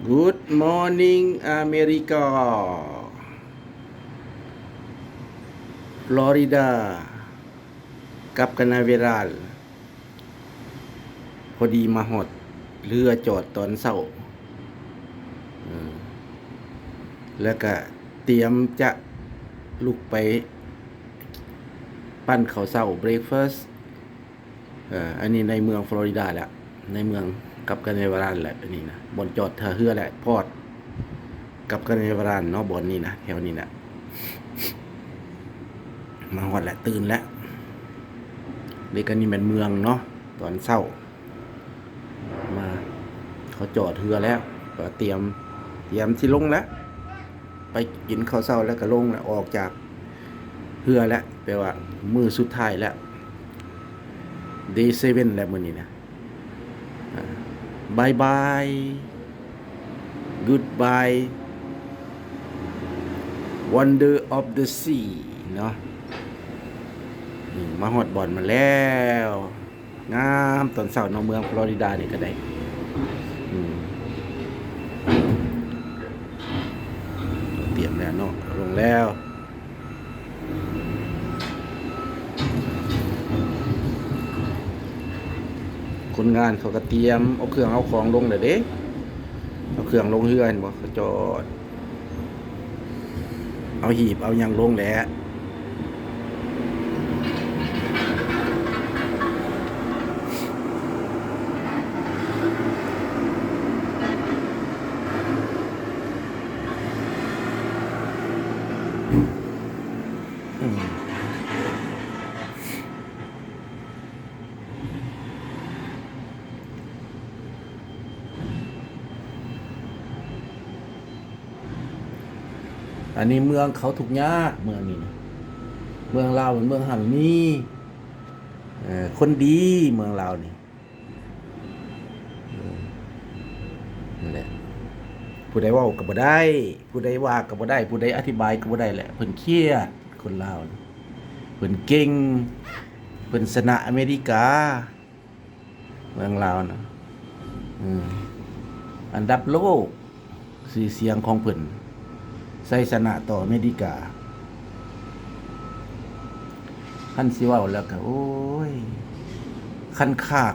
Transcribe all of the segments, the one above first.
Good morning America, Florida ກັບຄະນະເວລາ ພໍດີມາຮອດ ເຮືອຈອດຕອນເຊົ້າ ເອີ ແລ້ວກະຕຽມຈະລຸກໄປປັ້ນເຂົ້າເຊົ້າ breakfast ເອີ ອັນນີ້ໃນເມືອງຟລໍຣິດາແຫຼະ ໃນເມືອງກັບຄະນະເວລາແຫຼະ ອັນນີ້ນະ ບ່ອນຈອດທ່າເຮືອແຫຼະ ພອດກັບຄະນະເວລາເນາະ ບ່ອນນີ້ນະ ແຖວນີ້ນະ ມາຮອດແລ້ວ ຕື່ນແລ້ວ ເດກອັນນີ້ແມ່ນເມືອງເນາະ ຕອນເຊົ້າ ມາ ເຂົາຈອດເຮືອແລ້ວ ກໍຕຽມ ຕຽມຊິລົງແລ້ວ ໄປກິນເຂົ້າເຊົ້າແລ້ວກໍລົງແລ້ວ ອອກຈາກເຮືອແລ້ວ ແປວ່າມື້ສຸດທ້າຍແລ້ວ day seven ແລ້ວມື້ນີ້ນະ ອາ bye bye goodbye wonder of the sea ເນາະ ນີ້ມາຮອດບ່ອນມັນແລ້ວ. ງາມຕອນເຊົ້າເນາະ ເມືອງຟລໍຣິດານີ້ກໍໄດ້ ອືມ ຕຽມແລ້ວເນາະ ລົງແລ້ວ ຄົນງານເຂົາກໍຕຽມເອົາເຄື່ອງເອົາຂອງລົງແລ້ວເດ້ ເອົາເຄື່ອງລົງເຮືອ ເຫັນບໍ່ ເຂົາຈອດ ເອົາຫີບເອົາຫຍັງລົງແຫຼະ. ອັນນີ້ເມືອງເຂົາທຸກຍາກ ເມືອງນີ້ນະ ເມືອງລາວເປັນເມືອງຮັ່ງມີ ເອີ ຄົນດີເມືອງລາວນີ້ ເອີ ນັ້ນແຫຼະ ຜູ້ໃດເວົ້າກໍບໍ່ໄດ້ ຜູ້ໃດວ່າກໍບໍ່ໄດ້ ຜູ້ໃດອະທິບາຍກໍບໍ່ໄດ້ແຫຼະ ເພິ່ນຄຽດ ຄົນລາວນີ້ ເພິ່ນເກັ່ງ ເພິ່ນຊະນະອາເມລິກາ. ເມືອງລາວນະ ເອີ ອັນດັບໂລກ ຊື່ສຽງຂອງເພິ່ນ ໄຊຊະນະຕໍ່ອາເມລິກາ ຄັນຊິເວົ້າແລ້ວກະ ໂອ້ຍ ຄັນຄາກ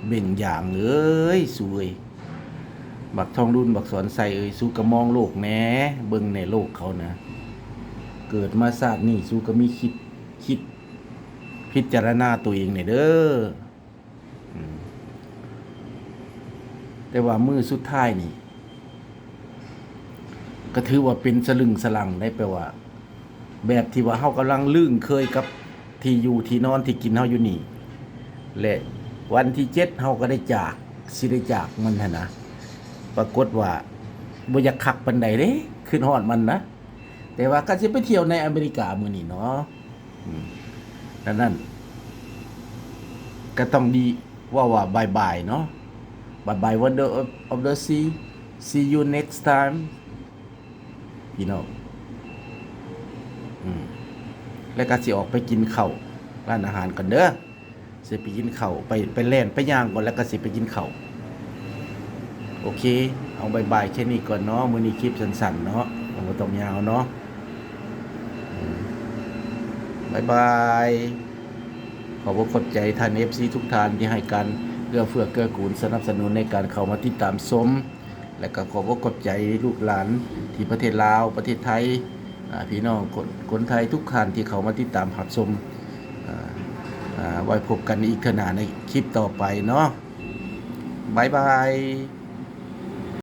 ເບັ່ງຢາງເອີຍ ສູເອີຍ ບັກທອງລຸນ ບັກສອນໄຊເອີຍ ສູກະມອງໂລກແດ່ ເບິ່ງແດ່ໂລກເຂົານະ ເກີດມາຊາດນີ້ ສູກະມີຄິດ ຄິດພິຈາລະນາໂຕເອງແດ່ເດີ. ອືມ ແຕ່ວ່າມື້ສຸດທ້າຍນີ້ ກໍຖືວ່າເປັນສະລຶ້ງສະຫຼັ່ງໄດ໋ ແປວ່າ ແບບທີ່ວ່າເຮົາກຳລັງລຶ້ງເຄີຍກັບທີ່ຢູ່ທີ່ນອນທີ່ກິນເຮົາຢູ່ນີ້ ແລະ ວັນທີເຈັດເຮົາກໍໄດ້ຈາກ ຊິໄດ້ຈາກມັນຫັ້ນນະ ປາກົດວ່າບໍ່ຢາກຄັກປານໃດເດ້ ຄິດຮອດມັນນະ. ແຕ່ວ່າກໍຊິໄປທ່ຽວໃນອາເມລິກາມື້ນີ້ເນາະ ອືມ ດັ່ງນັ້ນ ກໍຕ້ອງດີ ເວົ້າວ່າບາຍບາຍເນາະ bye bye wonder of, of the sea, see you next time ພີ່ນ້ອງ ອືມ ແລ້ວກໍຊິອອກໄປກິນເຂົ້າຮ້ານອາຫານກ່ອນເດີ. ຊິໄປກິນເຂົ້າ ໄປ ໄປແລ່ນໄປຍ່າງກ່ອນ ແລ້ວກໍຊິໄປກິນເຂົ້າ. ໂອເຄ ເອົາບາຍບາຍແຄ່ນີ້ກ່ອນເນາະ ມື້ນີ້ຄລິບສັ້ນໆເນາະ ບໍ່ຕ້ອງຍາວເນາະ ບາຍບາຍ. ຂອບອົກຂອບໃຈທ່ານເອັຟຊີທຸກທ່ານທີ່ໃຫ້ການເອື້ອເຟື້ອເກື້ອກູນສະໜັບສະໜູນໃນການເຂົ້າມາຕິດຕາມຊົມ. ແລະກໍຂອບອົກຂອບໃຈລູກຫຼານທີ່ປະເທດລາວ ປະເທດໄທ ອາ ພີ່ນ້ອງຄົນ ຄົນໄທທຸກທ່ານທີ່ເຂົ້າມາຕິດຕາມຮັບຊົມ. ອາ ອາ ໄວ້ພົບກັນອີກເທື່ອໜ້າໃນຄລິບຕໍ່ໄປເນາະ. ບາຍບາຍ.